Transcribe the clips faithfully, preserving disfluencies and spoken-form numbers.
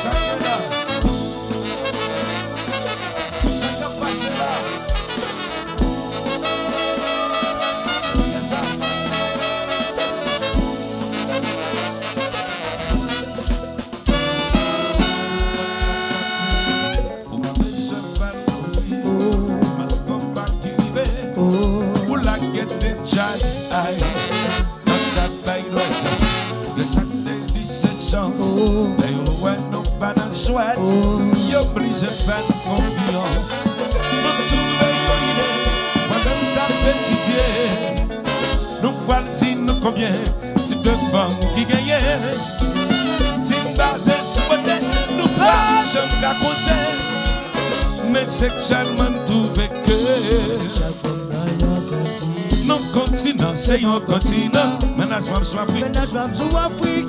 Sa k gen la? Sa k ap pase la? Yes, sir. Ou pa bezwen ba l konfyans, konba ki rive. Ou lage de chay, ay. Nan tab bay dwèt, de sa k te di se chans. Lè yo wè nou pa nan jwèt, yo blije fè n konfyans. Nou twouve yon ide, pandan n t ap etidye. Nou pral di nou konbyen tip de fanm ki genyen. Si n baze sou bote, nou pa janm ka konte. Men seksyèlman, n twouve ke chak fanm nan yon kontinan. Non, kontinan, se yon kontinan. Mennaj fanm sou Afrik. Mennaj fanm sou Afrik.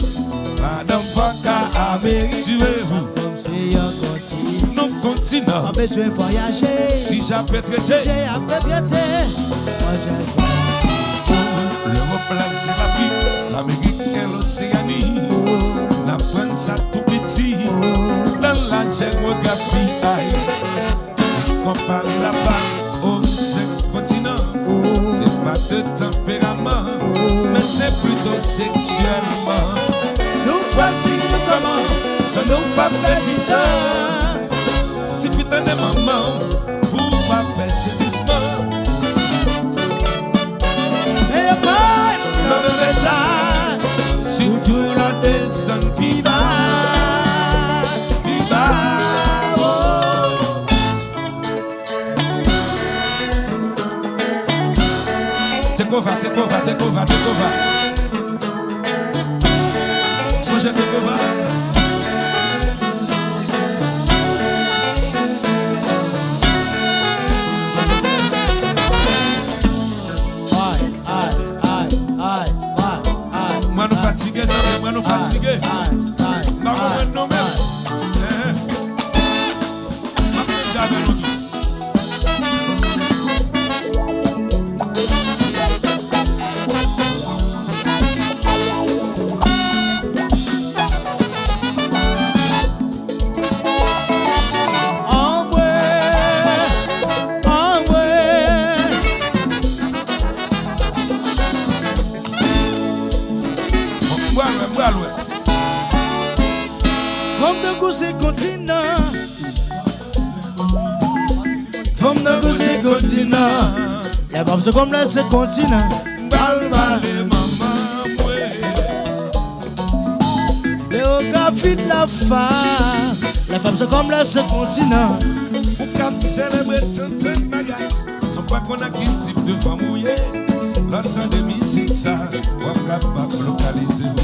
Madanm paka Amerik. Swiv ou. Chak fanm se yon kontinan. Non, kontinan. Pa bezwen vwayaje. Sijè ap trete. Sijè ap trete. Mwen jan Lewòp la se Lafrik, Lamerik e Loseani. N aprann sa tou piti nan lajè jewografi. Ay, si w konpare lafa o senk kontinan, se pa de tanperaman, men se plito seksyèlman. Nou pral di nou kòman, san nou pa pèdi tan. Tifi tande manman w pou w pa fè sezisman. Men yo pa nan menm eta, sitou lè w desann pi ba, pi ba, oh. Take over, take over, take over, take over. Sonje take over. Ay, ay, ay, ay, ay, ay. Mwen nou fatige, zanmi, mwen nou fatige. Ay, ay, ay, m pa konprann nou menm. Ay, ay. Eh, eh. M ap manje avè nou tou. Anmwe, anmwe. Mwen, mwen, mwen, mwen. Fanm tankou se kontinan. Fanm tankou se kontinan. Lè fanm se kòm lè se kontinan. M pral pale manman mwen. Jewografi de la fa. Lè fanm se kòm lè se kontinan. Ou k ap selebre trant trant bagay. San w pa konn ak ki tip de fanm ou ye. Lè w tande mizik sa, w ap kapab lokalize w.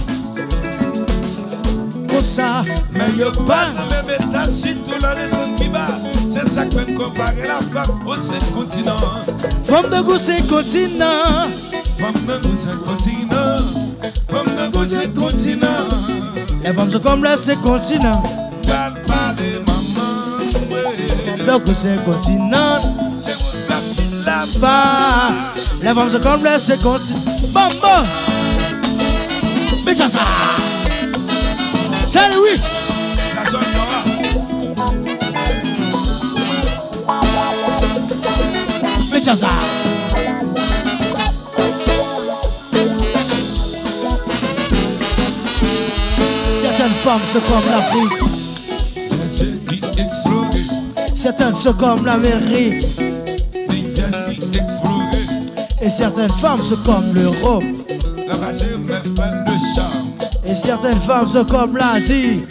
Konsa. Men yo pa nan menm eta, sitou lè w desann pi ba. Se sa k fè n konpare lafa o senk kontinan. Fanm tankou se kontinan. Fanm tankou se kontinan. Fanm tankou se kontinan. Lè fanm se kòm lè se kontinan. Pral pale manman mwen. Fanm tankou se kontinan. Se moun k ap fin la pa. Lè fanm se kòm lè se kontinan. Bambo. Met sa sa. Sèli wi. Sa zòn nò a. Met sa sa. Certaines femmes sont comme l'Afrique. Certaines sont comme l'Amérique. Et certaines femmes sont comme l'Europe. Et certaines femmes sont comme l'Asie.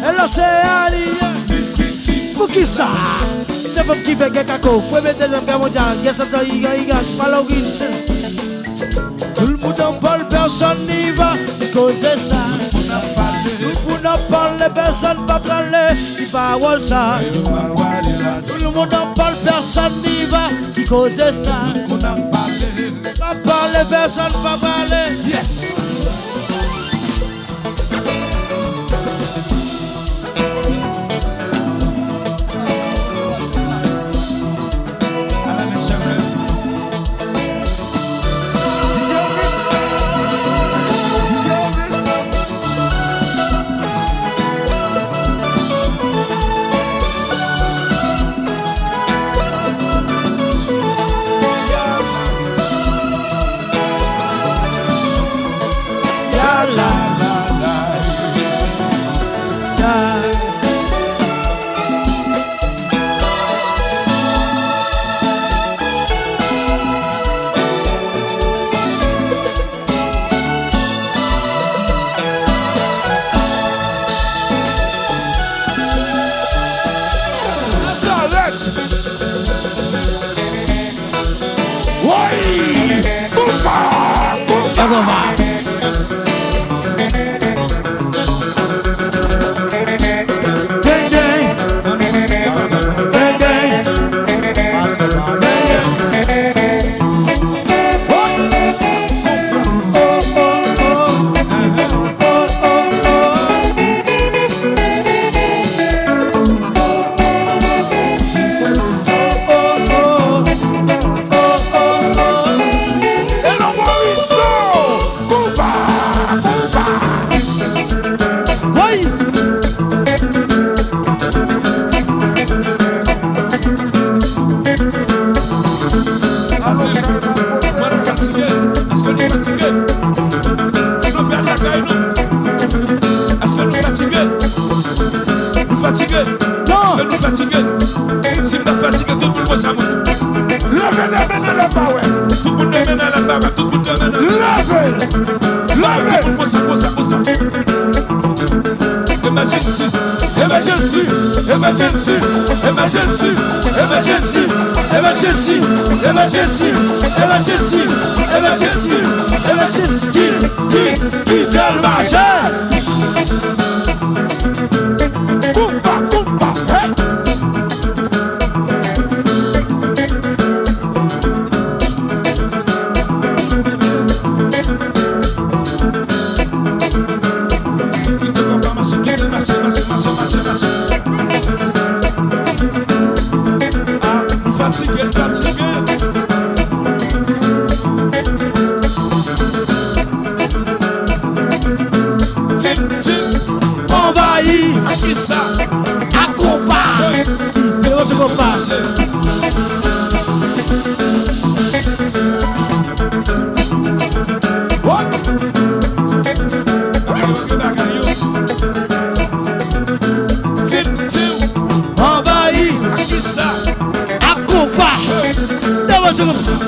Hello, se Aliyah. Poukisa? Se fanm ki fè gè kako. Premye, dezyèm gè mondyal. Gè sèt tan, iga, iga, palorin. Tout le monde en parle, personne n'y va. Ki koze sa? Tout le monde en parle, personne pa prale. Ki pawòl sa? Tout le monde en parle, personne n'y va. Ki koze sa? Tout le monde en parle. Pa pale, pèsonn pa pale. Yes. Ala nèg chèvre. Woy! Konpa! Konpa! Deng, deng! Deng, deng! Elon Morisseau! Konpa! Konpa! Woy! Pase, mwen nou fatige. Èske nou fatige? Nou fè lakay nou. Èske nou fatige? Nou fatige? Non. Èske nou fatige? Si m ta fatige, tout moun konsa mwen. Leve de men nan lè m pa wè. Tout moun de men nan lè m pa wè. Tout moun de men nan lè m pa wè. Leve! Leve! Tout moun konsa, konsa, konsa. Emergency, emergency, emergency, emergency, emergency, emergency, emergency, emergency, emergency, emergency, ki, ki, ki tèl mache. Konpa, konpa, hey! Kite kò pa mache, kite l mache, mache, mache, mache, mache. Ah, nou fatige, nou fatige. Tim, tim. Anvayi. Ak kisa? Ak konpa. Hey. Dewo sou konpa. What? Bagay yo, bagay yo. Tim, tim. Anvayi. Ak kisa? Ak konpa. Hey. Dewo sou konpa.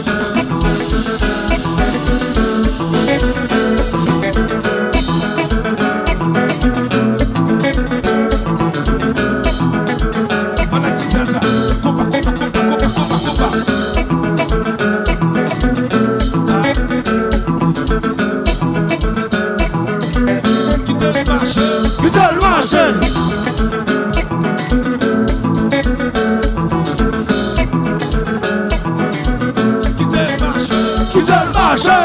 Fanatik Zaza, konpa, konpa, konpa. Ah. Kite l mache. Kite l mache. Kite l mache. Kite l mache.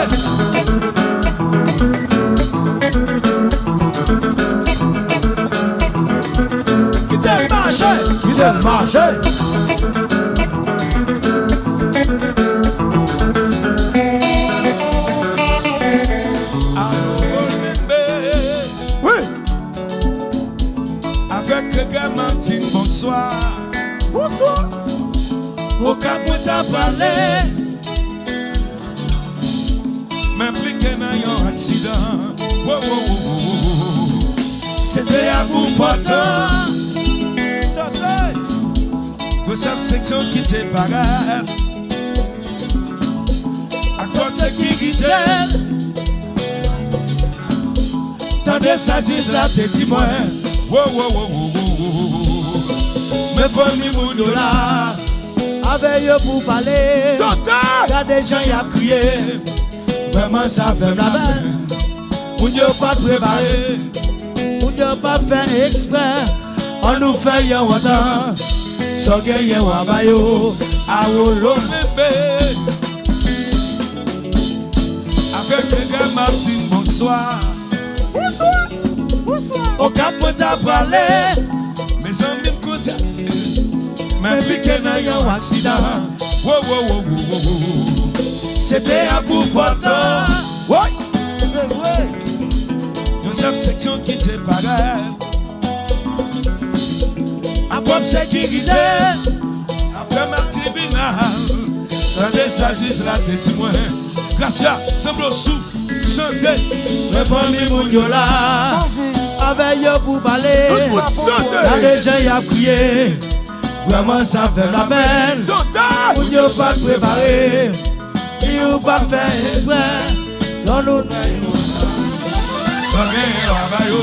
Kite l mache. Kite l mache. Alo, Olmembe. Wi. Avèk regrè, Martine, bonswa. Bonswa. Okap mwen ta prale. M enplike nan yon aksidan. Wo, wo, wo, wo, wo, wo. Se te a bout pòtan. Yo chèf seksyon ki te parèt. Ak lòt sekirite. Tande sa jij la te di mwen. Wo, wo, wo, wo, wo, wo. Men fanmi moun yo la. Avè yo pou pale. Sante! Gade jan y ap kriye. Vrèman, sa fè m lapèn. Moun yo pa t prepare. Moun yo pa t fè eksprè. An nou fè yon antant. Sa w genyen w a ba yo. Awolo menbe. Avèk Edgar Martin, bonswa. Bonswa. Bonswa. Okap mwen ta prale. Mezanmi, m kondane. M enplike nan yon aksidan. Wo, wo, wo, wo, wo, wo. Se te a bout pòtan. Woy! Yon chèf seksyon ki te parèt. Ak pwòp sekirite. Apre m al tribinal. Tande sa jij la te di mwen. Gracia, sanble w sou. Chante. Men fanmi moun yo la. Avè yo pou pale. Tout moun chante. Gade jan y ap kriye. Vrèman, sa fè m lapèn. Chante. Moun yo pa t prepare. Yo pa t fè eksprè. Jan nou nan yo. Sa gen yo aba yo.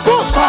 Konpa!